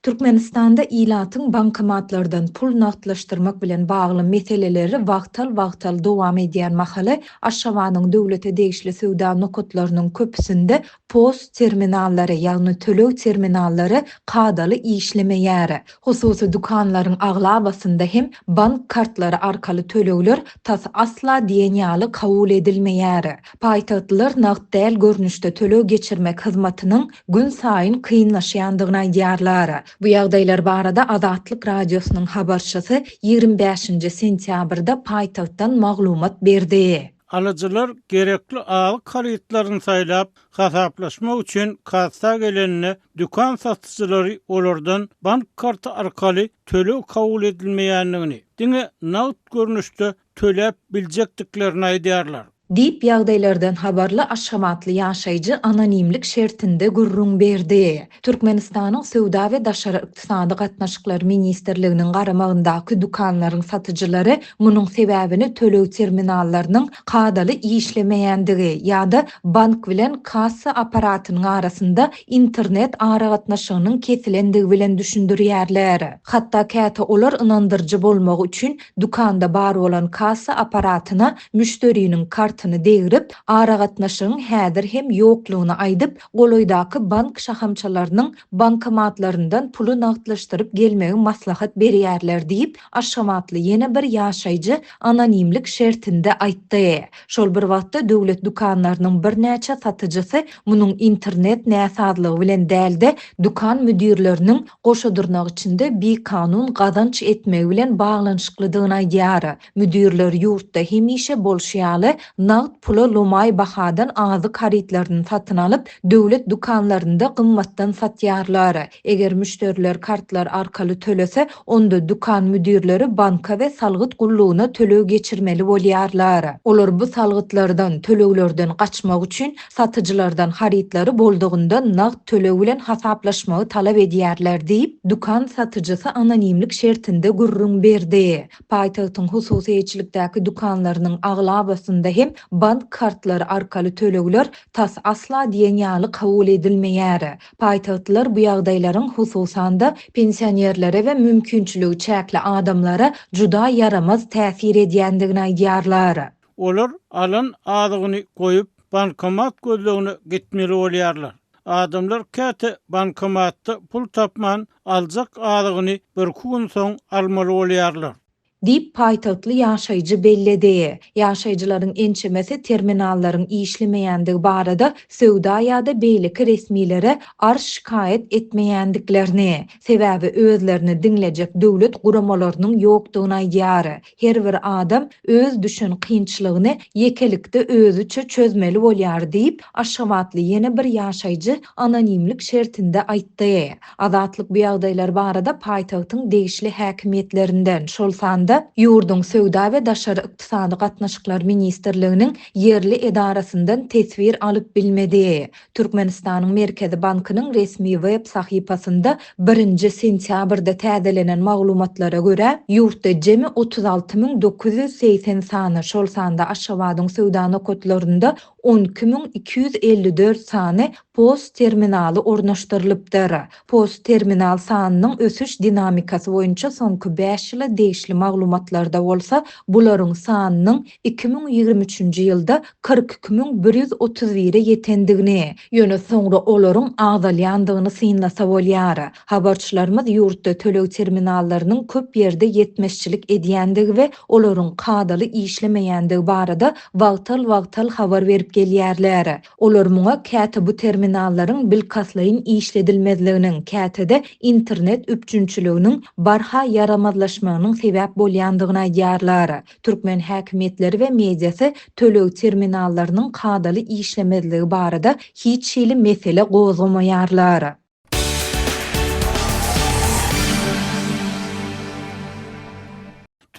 Türkmenistanda ilatyň bankomatlardan pul nagtlaşdyrmak bilen bagly meseleleri wagtal-wagtal dowam edýän mahaly, Aşgabadyň döwlete degişli söwda nokatlarynyň köpüsinde POS terminallary, ýagny töleg terminallary kadaly işlemeýär. Hususy dükanlaryň aglabasynda hem bank kartlary arkaly tölegler tas asla diýen ýaly kabul edilmeýär. Paýtagtlylar nagt däl görnüşde töleg geçirmek hyzmatynyň günsaýyn kynlaşýandygyny aýdýarlar. Bu ýagdaýlar barada Azatlyk Radiosynyň habarçysy 25-nji sentýabrda paýtagtdan maglumat berdi. Alyjylar gerekli azyk harytlaryny saýlap, hasaplaşmak üçin kassa gelende, dükan satyjylary olardan bank karty arkaly töleg kabul edilmeýändigini, diňe nagt görnüşde töläp biljekdiklerini aýdýarlar. Diýip, ýagdaýlardan habarly aşgabatly ýaşaýjy anonimlik şertinde gürrüň berdi. Türkmenistanyň Söwda we daşary ykdysady gatnaşyklar ministrliginiň garamagyndaky dükanlaryň satyjylary munuň sebäbini töleg terminallarynyň kadaly işlemeýändigi ýa-da bank bilen kassa apparatynyň arasynda internet aragatnaşygynyň kesilendigi bilen düşündirýärler. Hatda käte olar ynandyryjy bolmagy üçin Dükanda bar bolan kassa apparatyna müşderiniň kartyny degrip, aragatnaşygyň häzir hem ýoklugyny aýdyp, golaýdaky bank şahamçalarynyň bankomatlaryndan puly nagtlaşdyryp gelmegi maslahat berýärler diýip, aşgabatly ýene bir ýaşaýjy anonimlik şertinde aýtdy. Şol bir wagtda, döwlet dükanlarynyň birnäçe satyjysy munuň internet näsazlygy bilen däl-de, dükan müdirleriniň goşa dyrnak içinde bikanun gazanç etmegi bilen baglanyşyklydygyny aýdýar. Müdirler ýurtda hemişe bolşy ýaly, nagt pula lomaý bahadan azyk harytlaryny satyn alyp, döwlet dükanlarynda gymmatdan satýarlar. Eger müşderiler kartlar arkaly tölese, onda dükan müdirleri banka we salgyt gullugyna töleg geçirmeli bolýarlar. Olar bu salgytlardan, töleglerden gaçmak üçin satyjylardan harytlary boldugynda nagt töleg bilen hasaplaşmagy talap edýärler diýip, dükan satyjysy anonimlik şertinde gürrüň berdi. Paýtagtyň hususy eýeçilikdäki dükanlarynyň aglabasynda hem bank kartlary arkaly tölegler tas asla diýen ýaly kabul edilmeýär. Paýtagtlylar bu ýagdaýlaryň, hususan-da, pensionerlere we mümkinçiligi çäkli adamlara juda ýaramaz täsir edýändigini aýdýarlar. Olar alan azygyny goýup, bankomat gözlegine gitmeli bolýarlar. Adamlar käte bankomatda pul tapman, aljak azygyny birki gün soň almaly bolýarlar. Diýip, paýtagtly ýaşaýjy belledi. Ýaşaýjylaryň ençemesi terminallaryň işlemeýändigi barada söwda ýa-da beýleki resmilere arz-şikaýat etmeýändiklerini, sebäbi özlerini diňlejek döwlet guramalarynyň ýokdugyny aýdýar. Her bir adam öz düşen kynçylygyny ýekelikde özüçe çözmeli bolýar diýip, aşgabatly ýene bir ýaşaýjy anonimlik şertinde aýtdy. Azatlyk bu ýagdaýlar barada paýtagtyň degişli häkimiýetlerinden, şol sanda ýurduň Söwda we daşary ykdysady gatnaşyklar ministrliginiň ýerli edarasyndan teswir alyp bilmedi. Türkmenistanyň Merkezi bankynyň resmi web sahypasynda birinji sentýabrda täzelenen maglumatlara görä, ýurtda jemi 36 980 sany, şol sanda Aşgabadyň söwda nokatlarynda 12 254 sany POS terminaly ornaşdyrylypdyr. POS terminal sanynyň ösüş dinamikasy boýunça soňky bäş ýyla degişli maglumatlarda bolsa, bularyň sanynyň 2023-nji ýylda 42 131-e ýetendigini, ýöne soňra olaryň azalýandygyny synlasa bolýar. Habarçylarymyz ýurtda töleg terminallarynyň köp ýerde ýetmezçilik edýändigi we olaryň kadaly işlemeýändigi barada wagtal-wagtal habar berip gelýärler. Olar muňa käte bu terminallaryň bilkastlaýyn işledilmezliginiň, käte-de internet üpjünçiliginiň barha ýaramazlaşmagynyň sebäp bolýandygyny aýdýarlar. Türkmen häkimiýetleri we mediasy töleg terminallarynyň kadaly işlemezligi barada hiç hili mesele gozgamaýarlar.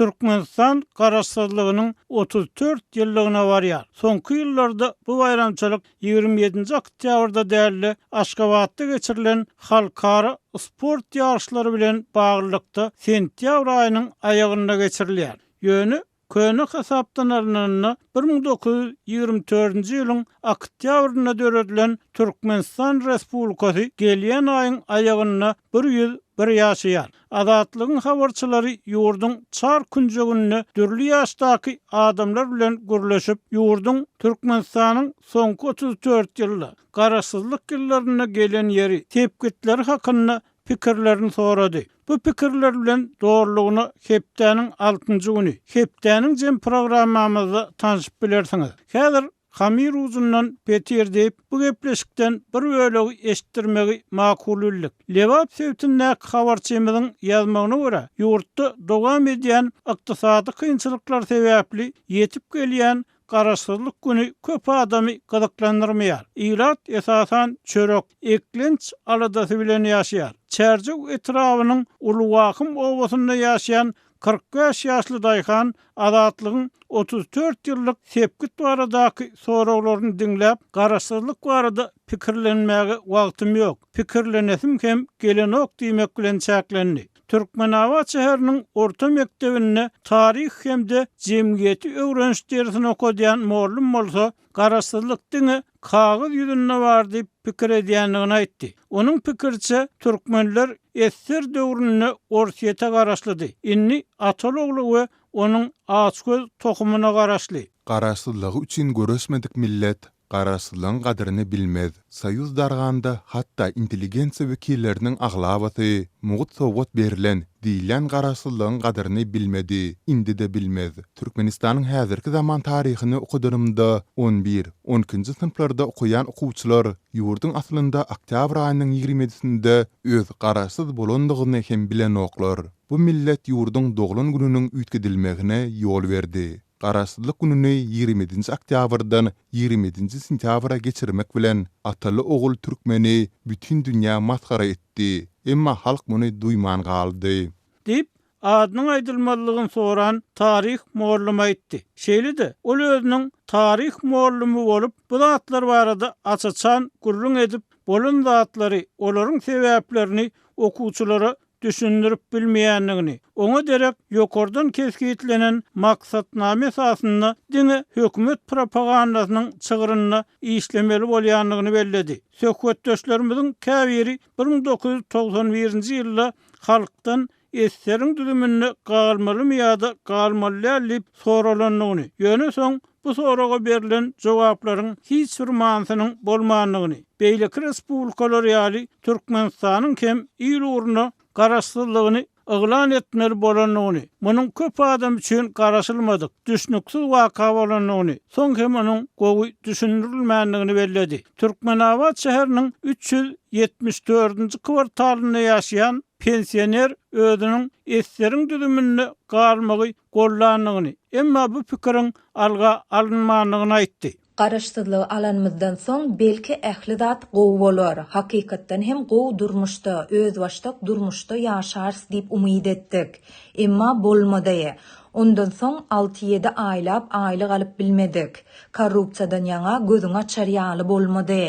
Türkmenistan Garaşsyzlygynyň 34 ýyllygyna barýar. Soňky ýyllarda bu baýramçylyk 27-nji oktýabrda däl-de, Aşgabatda geçirilen halkara sport ýaryşlary bilen baglylykda sentýabr aýynyň aýagynda geçirilýär. Ýöne köne hasapdan alnanda 1924-nji ýylyň oktýabrynda döredilen Türkmenistan Respublikasy gelýän aýyň aýagynda bir 101. bir ýaşaýar. Azatlygyň habarçylary ýurduň çar künjeginde dürli ýaşdaky adamlar bilen gürleşip, ýurduň Türkmenistanyň soňky 34 ýylda, garaşsyzlyk ýyllarynda gelen ýeri, sepgitleri hakynda pikirlerini sorady. Bu pikirler bilen dolulygyna hepdäniň altynjy güni, hepdäniň jem programmamyzda tanşyp bilersiňiz. Häzir Hamyr ujundan petir diýip, bu gepleşikden bir bölegi eşitdirmegi makul bildik. Lebap sebitindäki habarçymyzyň ýazmagyna görä, ýurtda dowam edýän ykdysady kynçylyklar sebäpli ýetip gelýän Garaşsyzlyk güni köp adamy gyzyklandyrmaýar. Ilat, esasan, çörek, eklenç aladasy bilen ýaşaýar. Çärjew etrabynyň Uly Wahym obasynda ýaşaýan 45 ýaşly daýhan Azatlygyň 34 ýyllyk sepgit baradaky soraglaryny diňläp, Garaşsyzlyk barada pikirlenmäge wagtym ýok, pikirlenesim hem gelenok diýmek bilen çäklendi. Türkmenabat şäheriniň orta mekdebinde taryh hem-de jemgyýeti öwreniş dersini okadýan mollum bolsa, Garaşsyzlyk diňe kagyz ýüzünde bar diýip pikir edýändigini aýtdy. Onuň pikiriçe, türkmenler ssr döwründe Orsýete garaşlydy, indi ataly-ogly we onuň açgöz tohumyna garaşly. Garaşsyzlygy üçin göreşmedik millet Garaşsyzlygyň gadyryny bilmez. Soýuz darganda hatda intelligensiýa wekilleriniň aglabasy mugt sowgat berlen diýilýän garaşsyzlygyň gadyryny bilmedi, indi-de bilmez. Türkmenistanyň häzirki zaman taryhyny okadanymda on bir, on ikinji synplarda okaýan okuwçylar ýurduň aslynda oktýabr aýynyň ýigrimi ýedisinde öz garaşsyz bolanlygyny hem bilenoklar. Bu millet ýurduň doglan gününiň üýtgedilmegine ýol berdi. Garaşsyzlyk gününi 27-nji oktýabrdan 27-nji sentýabra geçirmek bilen, ataly-ogul türkmeni bütin dünýä masgara etdi. Emma halk muny duýman galdy. Diýip, adynyň aýdylmazlygyny soran taryh mugallym aýtdy. Şeýle-de, ol özüniň taryh mugallymy bolup, bu zatlar barada aç-açan gürrüň edip, bolan zatlary, olaryň sebäplerini okuwçylara düşündirip bilmeýändigini, oňa derek ýokardan kesgitlenen maksatnama esasynda diňe hökümet propagandasynyň çygrynda işlemeli bolýandygyny belledi. Söhbetdeşlerimiziň käbiri 1991-nji ýylda halkdan ssr-iň düzüminde galmalymy ýa-da galmaly däl diýip soralandygyny, ýöne soň bu soraga berlen jogaplaryň hiç bir manysynyň bolmandygyny, beýleki respublikalar ýaly Türkmenistanyň hem il ugruna garaşsyzlygyny yglan etmeli bolandygyny, munuň köp adam üçin garaşylmadyk, düşnüksiz waka bolandygyny, soň hem onuň gowy düşündirilmändigini belledi. Türkmenabat şäheriniň 374-nji kwartalynda ýaşaýan pensioner özüniň ssr-iň düzüminde galmagy gollandygyny, emma bu pikiriň alga alynmandygyny aýtdy. Garaşsyzlygy alanymyzdan soň, belki, ähli zat gowy bolar, hakykatdan hem gowy durmuşda, özbaşdak durmuşda ýaşarys diýip umyt etdik. Emma bolmady. Ondan soň alty-ýedi aýlap aýlyk alyp bilmedik. Korrupsiýadan ýaňa gözüňi açar ýaly bolmady.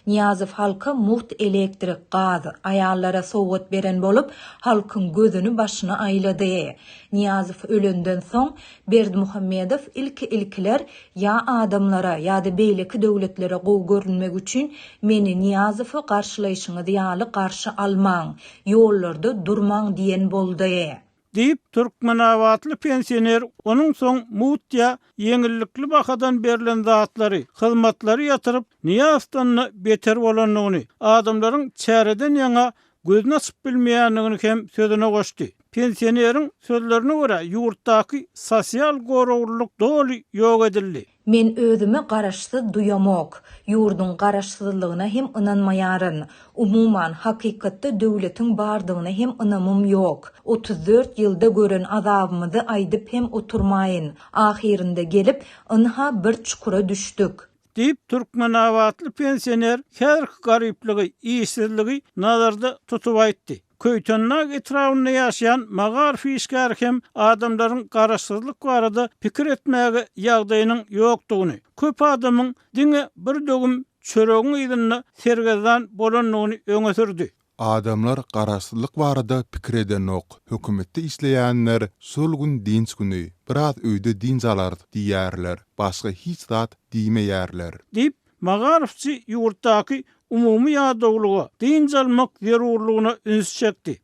Nyýazow halka mugt elektrik, gaz, aýallara sowgat beren bolup, halkyň gözüni-başyny aýlady. Nyýazow ölenden soň, Berdimuhamedow ilki-ilkiler ýa adamlara, ýa-da beýleki döwletlere gowy görünmek üçin meni Nyýazowy garşylaýşyňyz ýaly garşy almaň, ýollarda durmaň diýen boldy. Diýip, türkmenabatly pensioner onuň soň mugt ýa ýeňillikli bahadan berlen zatlary, hyzmatlary ýatyryp, Nyýazowdan-da beter bolandygyny, adamlaryň çäreden ýaňa gözüni açyp bilmeýändigini hem sözüne goşdy. Pensioneriň sözlerine görä, ýurtdaky sosial goraglylyk doly ýok edildi. Men özümi garaşsyz duýamok. Ýurduň garaşsyzlygyna hem ynanmaýaryn. Umuman, hakykatda döwletiň bardygyna hem ynamym ýok. 34 ýylda gören azabymyzy aýdyp hem oturmaýyn. Ahyrynda gelip, ynha bir çukura düşdük. Diýip, türkmenabatly pensioner häzirki garyplygy, işsizligi nazarda tutup aýtdy. Köýtendag etrabynda ýaşaýan magaryf işgäri hem adamlaryň garaşsyzlyk barada pikir etmäge ýagdaýynyň ýokdugyny, köp adamyň diňe bir döwüm çöregiň yzynda sergezdan bolandygyny öňe sürdi. Adamlar garaşsyzlyk barada pikir edenok. Hökümetde işleýänler şol gün dynç güni, biraz öýde dynç alarys diýýärler. Başga hiç zat diýmeýärler. Diýip, magaryfçy ýurtdaky umumy ýadawlyga, dynç almak zerurlygyna üns çekdi.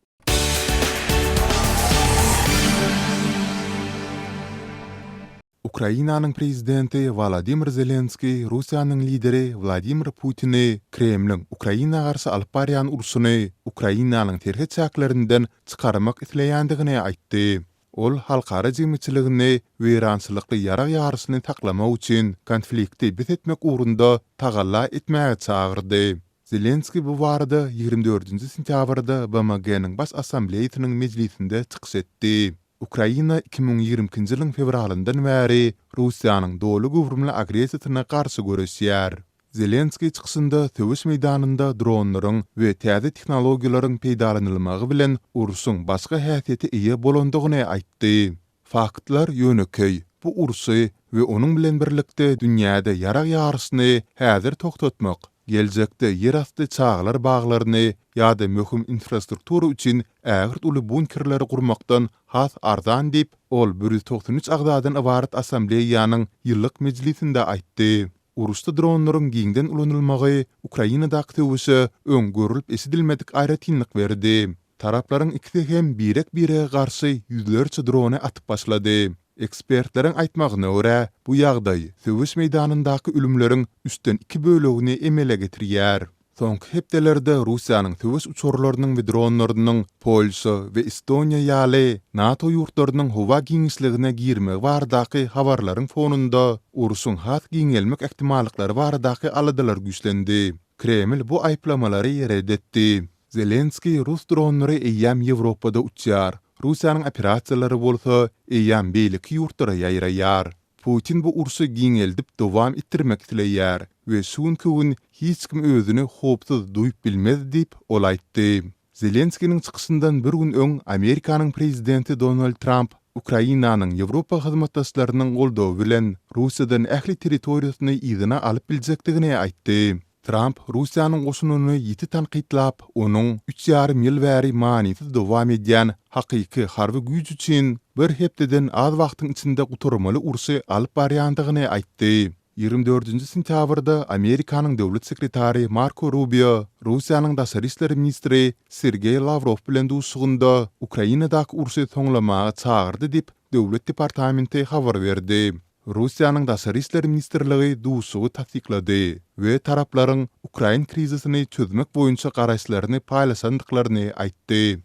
Ukrainanyň prezidenti Wolodymyr Zelenskiý Russiýanyň lideri Wladimir Putini Kremliň Ukraina garşy alyp barýan urşuny Ukrainanyň serhet çäklerinden çykarmak isleýändigini aýtdy. Ol halkara jemgyýetçiligini weýrançylykly ýarag ýaryşyny saklamak üçin konflikti bes etmek ugrunda tagalla etmäge çagyrdy. Zelenskiý bu barada 24 sentýabrda BMG-niň Baş Assambleýasynyň mejlisinde çykyş etdi. Ukraina 2022-nji ýylyň fewralyndan bäri Russiýanyň doly göwrümli agressiýasyna garşy göreşýär. Zelenskiý çykyşynda söweş meýdanynda dronlaryň we täze tehnologiýalaryň peýdalanylmagy bilen urşuň başga häsiýete eýe bolandygyny aýtdy. Faktlar ýönekeý, bu urşy we onuň bilen birlikde dünýäde ýarag ýaryşyny häzir togtatmak, geljekde ýerasty çagalar baglaryny ýa-da möhüm infrastruktura üçin ägirt uly bunkerleri gurmakdan has arzan diýip, ol 193 agzadan ybarat assambleýanyň ýyllyk mejlisinde aýtdy. Uruşda dronlaryň giňden ulanylmagy Ukrainadaky söweşe öň görlüp-eşidilmedik aýratynlyk berdi. Taraplaryň ikisi hem birek-birege garşy ýüzlerçe drony atyp başlady. Ekspertleriň aýtmagyna görä, bu ýagdaý söweş meýdanyndaky ölümleriň üçden iki bölegini emele getirýär. Soňky hepdelerde Russiýanyň söweş uçarlarynyň we dronlarynyň Polşa we Estoniýa ýaly NATO ýurtlarynyň howa giňişligine girmegi baradaky habarlaryň fonunda urşuň has giňelmek ähtimallyklary baradaky aladalar güýçlendi. Kreml bu aýyplamalary ret etdi. Zelenskiý rus dronlary eýýäm Ýewropada uçýar, Russiýanyň operasiýalary bolsa eýýäm beýleki ýurtlara ýaýraýar. Putin bu urşy giňeldip dowam etdirmek isleýär we şu günki gün hiç kim özüni howpsuz duýup bilmez diýip, ol aýtdy. Zelenskiniň çykyşyndan bir gün öň Amerikanyň prezidenti Donald Tramp Ukrainanyň Ýewropa hyzmatdaşlarynyň goldawy bilen Russiýadan ähli territoriýasyny yzyna alyp biljekdigini aýtdy. Tramp Russiýanyň goşunyny ýiti tankytlap, onuň üç ýarym ýyl bäri manysyz dowam edýän hakyky harby güýç üçin bir hepdeden az wagtyň içinde gutarmaly urşy alyp barýandygyny aýtdy. 24 sentýabrda Amerikanyň döwlet sekretary Marko Rubio Russiýanyň daşary işler ministri Sergeý Lawrow bilen duşuşygynda Ukrainadaky urşy soňlamaga çagyrdy diýip, Döwlet departamenti habar berdi. Russiýanyň Daşary işler ministrligi duşuşygy tassyklady we taraplaryň ukrain krizisini çözmek boýunça garaýyşlaryny paýlaşandyklaryny aýtdy.